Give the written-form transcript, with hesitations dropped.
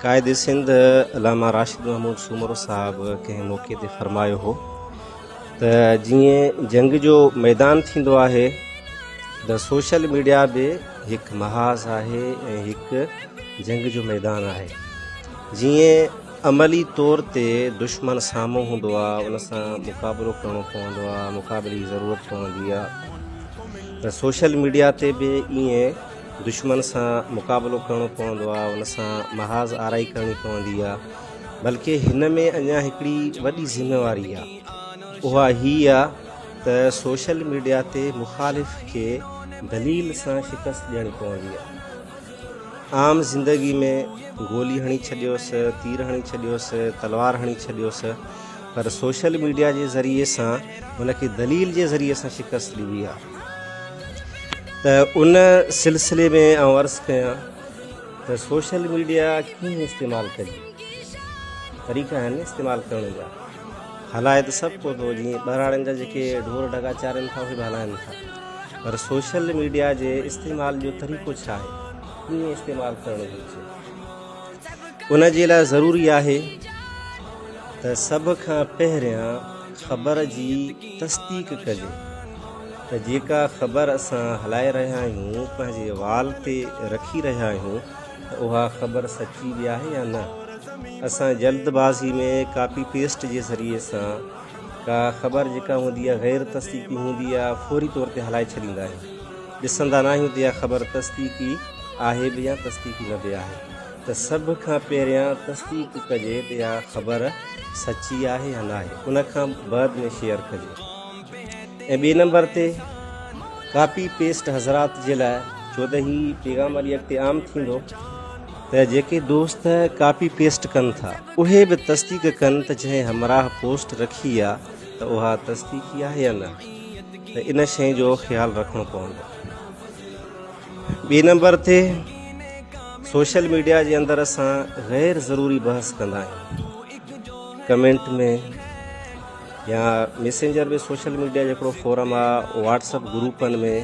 قائد سنڌ علامه راشد محمود سومرو صاحب ڪنهن موقعي تي فرمايو هو ته جيئن جنگ جو ميدان ٿيندو آهي ته سوشل ميڊيا به هڪ محاذ آهي ۽ هڪ جنگ جو ميدان آهي. جيئن عملي طور تي دشمن سامهون هوندو آهي ان سان مقابلو ڪرڻو پوندو آهي، مقابلي جي ضرورت پوندي آهي ته سوشل ميڊيا تي به ائين دشمن سان مقابلو ڪرڻو پوندو آهي، ان سان محاذ آرائي ڪرڻي پوندي آهي، بلڪه هن ۾ اڃا هڪڙي وڏي ذميواري آهي اها هي آهي ته سوشل ميڊيا تي مخالف کي دليل سان شڪست ڏيڻي پوندي آهي. عام زندگي ۾ گولي هڻي ڇڏيوس، تير هڻي ڇڏيوس، تلوار هڻي ڇڏيوس پر سوشل ميڊيا جي ذريعي سان ان کي دليل جي ذريعي سان شڪست ڏبي آهي ته ان سلسلي ۾ آئون عرض ڪيان ته سوشل ميڊيا ڪيئن استعمال ڪجي؟ طريقا آهن استعمال ڪرڻ جا. هلائي ته سڀ ڪو ٿو جيئن ٻهراڙين جا جيڪي ڍور ڍڳا چارين ٿا اهي به هلائن ٿا پر سوشل ميڊيا جي استعمال جو طريقو ڇا آهي ڪيئن استعمال ڪرڻ گهرجي ان جي لاء ضروري آهي ته سڀ کان پهريان خبر جي تصديق ڪجي ته جيڪا خبر اسان هلائي رهيا آهيون پنهنجي وال تي رکي رهيا آهيون ته اها خبر سچي به آهي يا نه. اسان جلد بازي ۾ ڪاپي پيسٽ جي ذريعي سان ڪا خبر جيڪا هوندي آهي غير تصديقي هوندي آهي فوري طور تي هلائي ڇڏيندا آهيون ڏسندا ناهيون ته اها خبر تصديقي آهي به يا تصديقي نه به آهي ته سڀ کان پهريان تصديق ڪجي ته اها خبر سچي آهي يا ناهي ان کان بعد ۾ شيئر ڪجي. ۽ ٻئي نمبر تي ڪاپي پيسٽ حضرات جي لاء ڇو ته هي پيغام وري اڳتي عام ٿيندو ته جيڪي دوست ڪاپي پيسٽ ڪن ٿا اهي به تصديق ڪن ته جنهن همراهه پوسٽ رکي آ ته اها تصديقي آهي يا نه ته ان شيء جو خيال رکڻو پوندو. ٻئي نمبر تي سوشل ميڊيا جي اندر اسان غير ضروري بحث ڪندا آهيون ڪمينٽ ۾ يا ميسينجر به سوشل ميڊيا جو هڪڙو فورم آ واٽس اپ گروپن ۾.